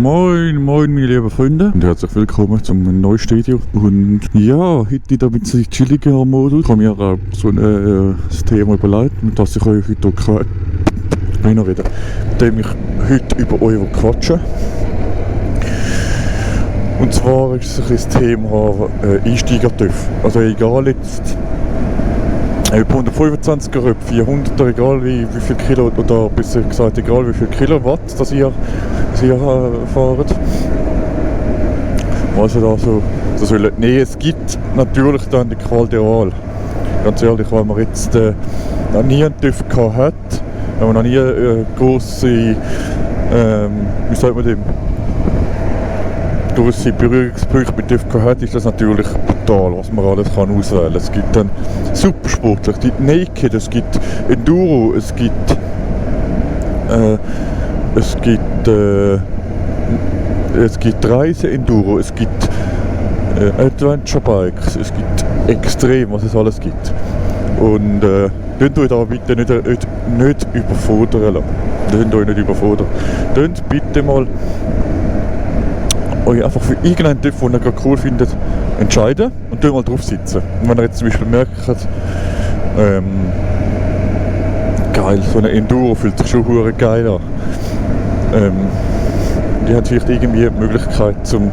Moin, moin meine lieben Freunde und herzlich willkommen zum neuen Studio. Und ja, heute da mit einem chilligen Modus. Ich habe mir auch so ein Thema überlegt, mit das ich euch heute reden, indem ich heute über euch quatschen. Und zwar ist es das Thema Einsteiger-TÜV. Also egal jetzt ob 125er, ob 400er, egal wie viel Kilo, oder besser gesagt egal wie viel Kilowatt das ihr fahrt. Also da so, es gibt natürlich dann die Qual der Wahl. Ganz ehrlich, wenn man jetzt noch nie einen TÜV gehabt hat, wenn man noch nie grosse, wie sagt man dem, grosse Berührungspunkte mit TÜV gehabt hat, ist das natürlich brutal, was man alles kann auswählen. Es gibt dann Supersportler, es gibt Naked, es gibt Enduro, es gibt Reise-Enduro, es gibt Adventure Bikes, es gibt extrem, was es alles gibt. Und könnt euch da bitte nicht überfordern lassen. Könnt euch nicht überfordern. Könnt bitte mal euch einfach für irgendeinen TÜV, den ihr gerade cool findet, entscheiden und mal drauf sitzen. Und wenn ihr jetzt zum Beispiel merkt, geil, so ein Enduro fühlt sich schon hure geil an. Die haben vielleicht irgendwie die Möglichkeit zum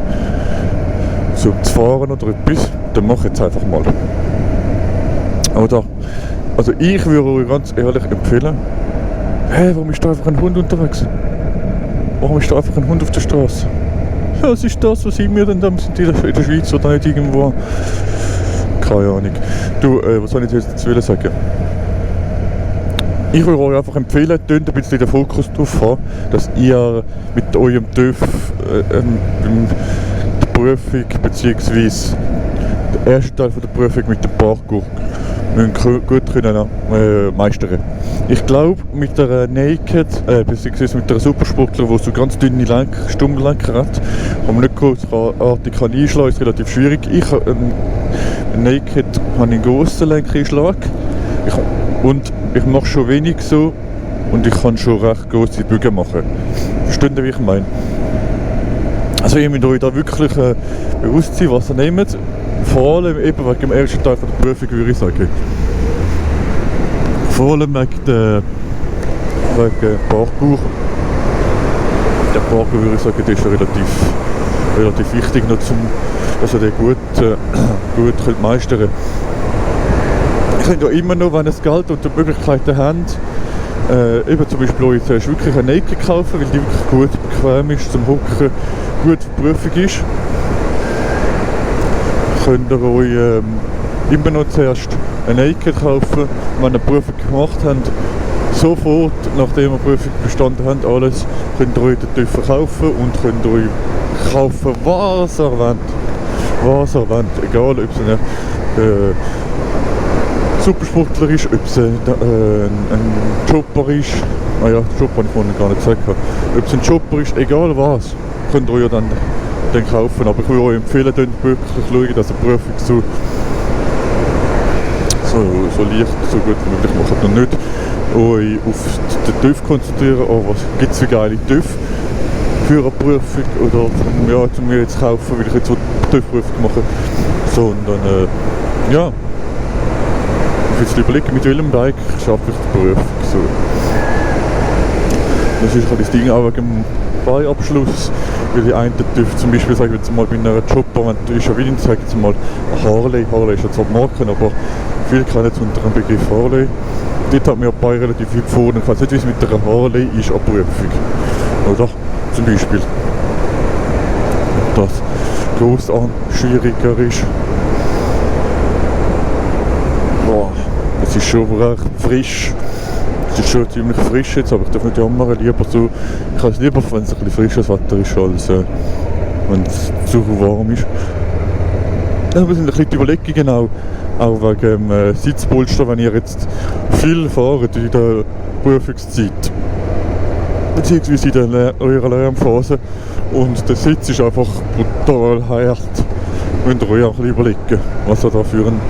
zu fahren oder etwas, dann macht jetzt einfach mal. Oder, also ich würde euch ganz ehrlich empfehlen, warum ist da einfach ein Hund unterwegs? Warum ist da einfach ein Hund auf der Straße? Ja, was ist das, was sind wir denn da? Sind die in der Schweiz oder nicht irgendwo? Keine Ahnung. Du, was soll ich jetzt dazu sagen? Ich würde euch einfach empfehlen, ein bisschen den Fokus darauf haben, dass ihr mit eurem TÜV die Prüfung bzw. den ersten Teil der Prüfung mit dem Parkour gut können meistern. Ich glaube, mit der Naked, bzw. mit der Supersportler, die so ganz dünne Stummlenker hat, wo man nicht großartig einschlagen kann, ist relativ schwierig. Naked habe einen grossen Lenkeinschlag und ich mache schon wenig so und ich kann schon recht grosse Bögen machen. Versteht ihr, wie ich meine? Also ihr müsst euch da wirklich bewusst sein, was ihr nehmt. Vor allem eben wegen dem ersten Teil von der Prüfung, würde ich sagen. Vor allem wegen Parkour. Der Parkour, würde ich sagen, der ist relativ wichtig, noch dass ihr den gut meistern könnt. Ihr könnt ja immer noch, wenn ihr das Geld und die Möglichkeiten habt, eben zum Beispiel euch zuerst wirklich eine Naked kaufen, weil die wirklich gut bequem ist zum Hocken, gut für die Prüfung ist. Könnt ihr euch immer noch zuerst eine Naked kaufen, wenn ihr die Prüfung gemacht habt. Sofort, nachdem ihr die Prüfung bestanden habt, alles, könnt ihr euch den TÜV verkaufen und könnt ihr euch kaufen, was ihr wollt. Was ihr wollt. Egal, ob es eine Supersportler ist, ob es ein Chopper ist. Ah ja, Chopper habe ich vorhin gar nicht gesagt. Ob es ein Chopper ist, egal was, könnt ihr euch dann kaufen. Aber ich würde euch empfehlen, wirklich schauen, dass ihr die Prüfung so leicht, so gut wie möglich macht. Und nicht euch auf den TÜV konzentrieren, was gibt es für geile TÜV für eine Prüfung oder zum mir jetzt kaufen, weil ich jetzt so eine TÜV-Prüfung mache. Sondern ja, ich will überlegen, mit welchem Bike schaffe ich die Prüfung. So. Das ist halt das Ding auch wegen dem Beiabschluss, weil die einen TÜV zum Beispiel, sagen wir jetzt mal bei einer Chopper, wenn du schon wieder sagen jetzt mal Harley ist ja zwar die Marke, aber viele kennen es unter dem Begriff Harley. Dort hat man ja bei relativ viel vorne. Ich weiß nicht, wie es mit der Harley ist an Prüfung. Oder? Zum Beispiel. Ob das gross schwieriger ist. Boah, es ist schon recht frisch. Es ist schon ziemlich frisch jetzt, aber ich darf nicht jammern. Lieber so, ich habe es lieber, wenn es ein bisschen frisches Wetter ist, als wenn es zu warm ist. Ja, wir sind ein bisschen die Überlegungen auch wegen dem Sitzpolster, wenn ihr jetzt viel fahrt in der Prüfungszeit, beziehungsweise in eurer Lernphase und der Sitz ist einfach brutal hart. Müsst ihr euch auch ein bisschen überlegen, was ihr da für einen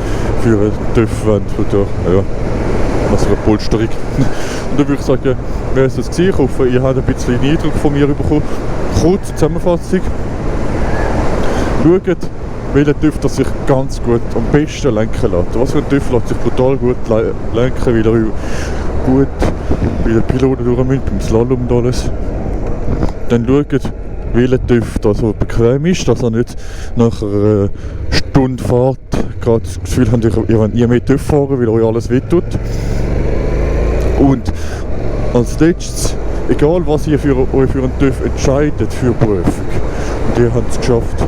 TÜV wollt, ja, was für eine Polsterung. Und dann würde ich sagen, wäre es das gewesen. Ich hoffe, ihr habt ein bisschen Eindruck von mir bekommen. Kurze Zusammenfassung. Schaut, welcher TÜV das sich ganz gut am besten lenken lässt. Was für ein TÜV lässt sich brutal gut lenken, weil er gut bei den Piloten durch müssen, beim Slalom und alles. Dann schaut, welcher TÜV da so bequem ist, dass er nicht nach einer Stunde Fahrt gerade das Gefühl habt, ihr wollt nie mehr TÜV fahren, weil euch alles wehtut. Und als letztes, egal was ihr euch für einen TÜV entscheidet für Prüfung, und ihr habt es geschafft,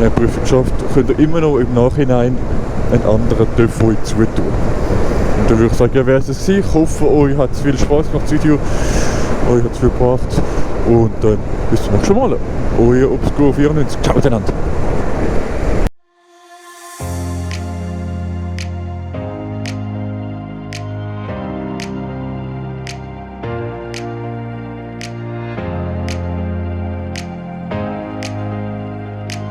eine Prüfung geschafft, könnt ihr immer noch im Nachhinein einen anderen TÜV euch zutun. Und dann würde ich sagen, ja, wer es gewesen. Ich hoffe, euch hat es viel Spaß gemacht, das Video, euch hat es viel gebracht und dann bis zum nächsten Mal. Euer Obscure 94, ciao miteinander.